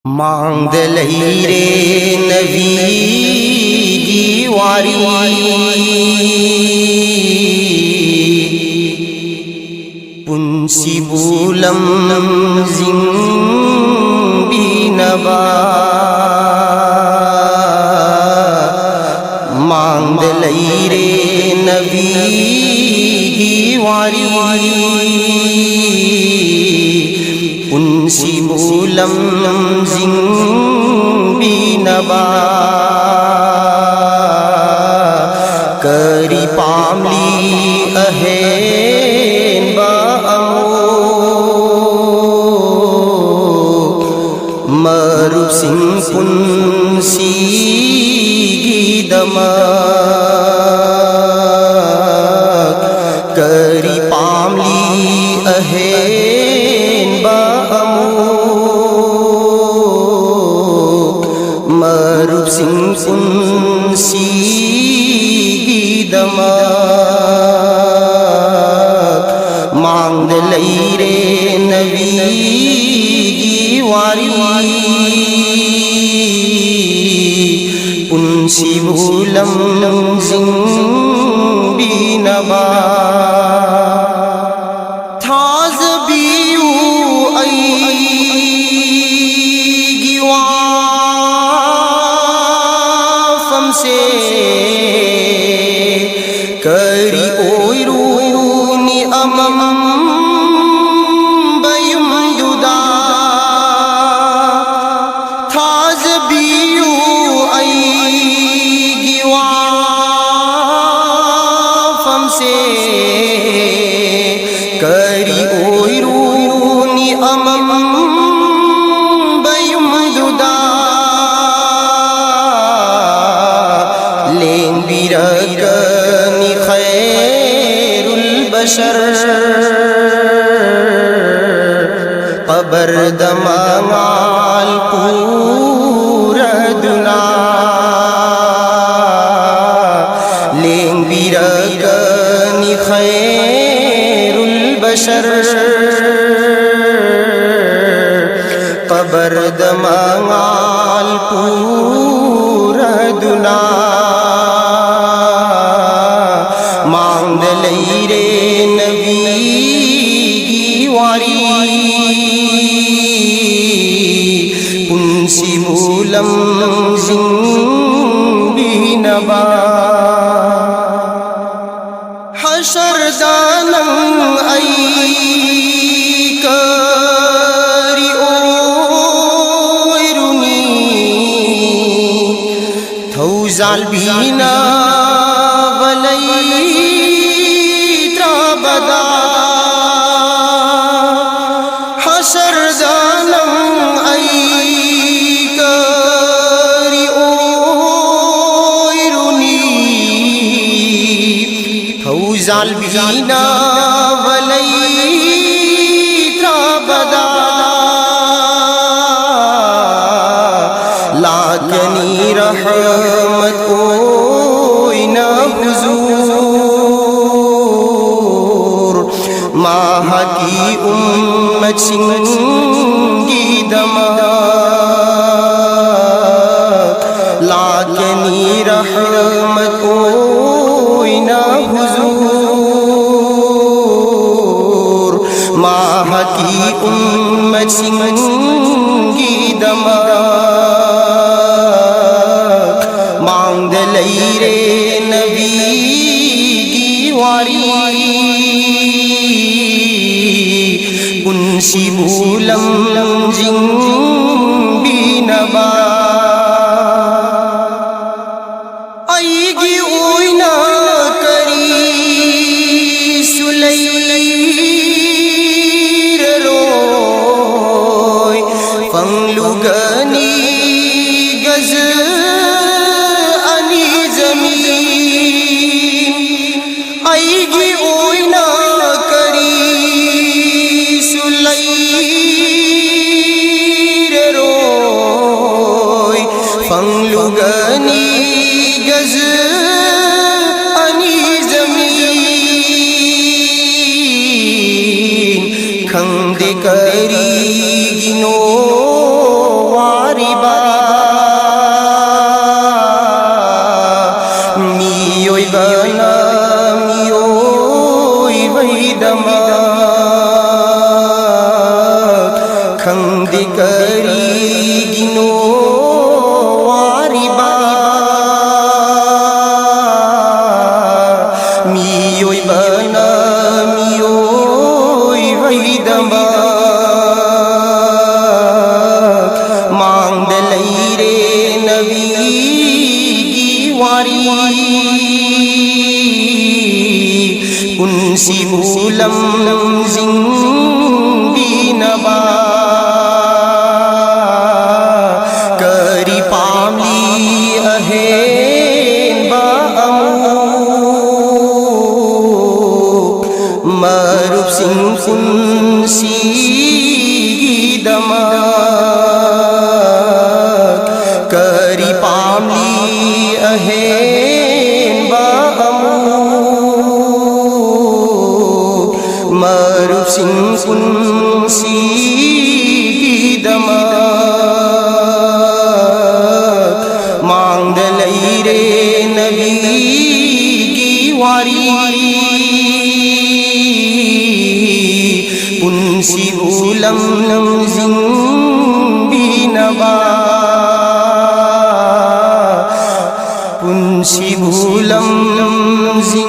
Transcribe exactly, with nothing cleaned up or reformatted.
ꯃꯥꯡꯗ ꯂꯩꯔꯦ ꯅꯕꯤꯒꯤ ꯋꯥꯔꯤ꯫ ꯄꯨꯟꯁꯤꯕꯨ ꯂꯝꯖꯤꯡꯕꯤꯅꯕ꯫ ꯃꯥꯡꯗ ꯂꯩꯔꯦ ꯅꯕꯤꯒꯤ ꯋꯥꯔꯤ꯫ ꯄꯨꯟꯁꯤꯕꯨ ꯂꯝꯖꯤꯡꯕꯤꯅꯕ꯫ ꯀꯔꯤ ꯄꯥꯝꯂꯤ ꯑꯍꯦꯟꯕ ꯑꯃꯨꯛ? ꯃꯔꯨꯞꯁꯤꯡ ꯄꯨꯟꯁꯤꯒꯤꯗꯃꯛ ꯀꯔꯤ ꯄꯥꯝꯂꯤ ꯑꯍꯦꯟꯕ ꯑꯃꯨꯛ? ꯃꯔꯨꯞꯁꯤꯡ ꯄꯨꯟꯁꯤꯒꯤꯗꯃꯛ ꯃꯥꯡꯗ ꯂꯩꯔꯦ ꯅꯕꯤꯒꯤ ꯋꯥꯔꯤ꯫ ꯄꯨꯟꯁꯤꯕꯨ ꯂꯝꯖꯤꯡꯕꯤꯅꯕ꯫ ꯊꯥꯖꯕꯤꯌꯨ ꯑꯩꯒꯤ ꯋꯥꯐꯝꯁꯦ꯫ ꯀꯔꯤ ꯑꯣꯏꯔꯨꯅꯤ ꯑꯃꯝꯕ ꯌꯨꯝꯗꯨꯗ? ꯊꯥꯖꯕꯤꯌꯨ ꯑꯩꯒꯤ ꯋꯥꯐꯝꯁꯦ꯫ ꯀꯔꯤ ꯑꯣꯏꯔꯨꯅꯤ ꯑꯃꯝꯕ ꯌꯨꯝꯗꯨꯗ? ꯂꯦꯡꯕꯤꯔꯛꯀꯅꯤ ꯈꯩꯔꯨꯜ ꯕꯁꯔ꯫ ꯀꯕꯔꯗ ꯃꯉꯥꯜ ꯄꯨꯔꯗꯨꯅ ꯂꯦꯡꯕꯤꯔꯛꯀꯅꯤ ꯈꯩꯔꯨꯜ ꯕꯁꯔ꯫ ꯀꯕꯔ ꯄꯔꯗ ꯃꯉꯥꯜ ꯄꯨꯔꯗꯨꯅ ꯃꯥꯡꯗ ꯂꯩꯔꯦ ꯅꯕꯤꯒꯤ ꯋꯥꯔꯤ꯫ ꯄꯨꯟꯁꯤꯕꯨ ꯂꯝꯖꯤꯡꯕꯤꯅꯕ ꯍꯁꯔꯗ ꯅꯪ ꯑꯩ ꯀꯔꯤ ꯑꯣꯏꯔꯨꯅꯤ? ꯊꯧꯖꯥꯜꯕꯤꯅꯕ ꯂꯩꯇ꯭ꯔꯕꯗ ꯍꯁꯔꯗ ꯅꯪ ꯑꯩ ꯀꯔꯤ ꯑꯣꯏꯔꯨꯅꯤ? ꯊꯧꯖꯥꯜꯕꯤꯅꯕ ꯂꯩꯇ꯭ꯔꯕꯗ ꯂꯥꯛꯀꯅꯤ ꯔꯍꯃꯠ ꯑꯣꯏꯅ ꯍꯨꯖꯨꯔ꯫ ꯃꯍꯥꯛꯀꯤ ꯎꯝꯃꯠꯁꯤꯡꯒꯤꯗꯃꯛ ꯂꯥꯛꯀꯅꯤ ꯔꯍꯃꯠ ꯑꯣꯏꯅ ꯍꯨꯖꯨꯔ꯫ ꯃꯍꯥꯛꯀꯤ ꯎꯝꯃꯠꯁꯤꯡꯒꯤꯗꯃꯛ ꯃꯥꯡꯗ ꯂꯩꯔꯦ ꯅꯕꯤꯒꯤ ꯋꯥꯔꯤ꯫ ꯄꯨꯟꯁꯤꯕꯨ ꯂꯝꯖꯤꯡꯕꯤꯅꯕ ꯑꯩꯒꯤ ꯑꯣꯏꯅ ꯀꯔꯤꯁꯨ ꯂꯩꯔꯔꯣꯏ꯫ ꯐꯪꯂꯨꯒꯅꯤ ꯒꯖ ꯑꯅꯤ ꯖꯃꯤꯟ꯫ ꯑꯩꯒꯤ ꯑꯣꯏꯅ ꯀꯔꯤꯁꯨ ꯂꯩꯔꯔꯣꯏ꯫ ꯐꯪꯂꯨꯒꯅꯤ ꯒꯖ ꯑꯅꯤ ꯖꯃꯤꯟ꯫ ꯈꯪꯗꯦ ꯀꯔꯤꯒꯤꯅꯣ ꯀꯔꯤꯒꯤꯅꯣ ꯋꯥꯔꯤꯕ? ꯃꯤꯑꯣꯏꯕꯅ ꯃꯤꯑꯣꯏꯕꯒꯤꯗꯃꯛ ꯃꯥꯡꯗ ꯂꯩꯔꯦ ꯅꯕꯤꯒꯤ ꯋꯥꯔꯤ꯫ ꯄꯨꯟꯁꯤꯕꯨ ꯂꯝꯖꯤꯡꯕꯤꯅꯕ ꯀꯔꯤ ꯄꯥꯝꯂꯤ ꯑꯍꯦꯟꯕ ꯑꯃꯨꯛ? ꯃꯔꯨꯞꯁꯤꯡ ꯄꯨꯟꯁꯤꯒꯤꯗꯃꯛ ꯀꯔꯤ ꯄꯥꯝꯂꯤ ꯑꯍꯦꯟꯕ ꯑꯃꯨꯛ? ꯃꯔꯨꯞꯁꯤꯡ ꯄꯨꯟꯁꯤꯒꯤꯗꯃꯛ ꯃꯥꯡꯗ ꯂꯩꯔꯦ ꯅꯕꯤꯒꯤ ꯋꯥꯔꯤ꯫ ꯄꯨꯟꯁꯤꯕꯨ ꯂꯝꯖꯤꯡꯕꯤꯅꯕ, ꯄꯨꯟꯁꯤꯕꯨ ꯂꯝꯖꯤꯡ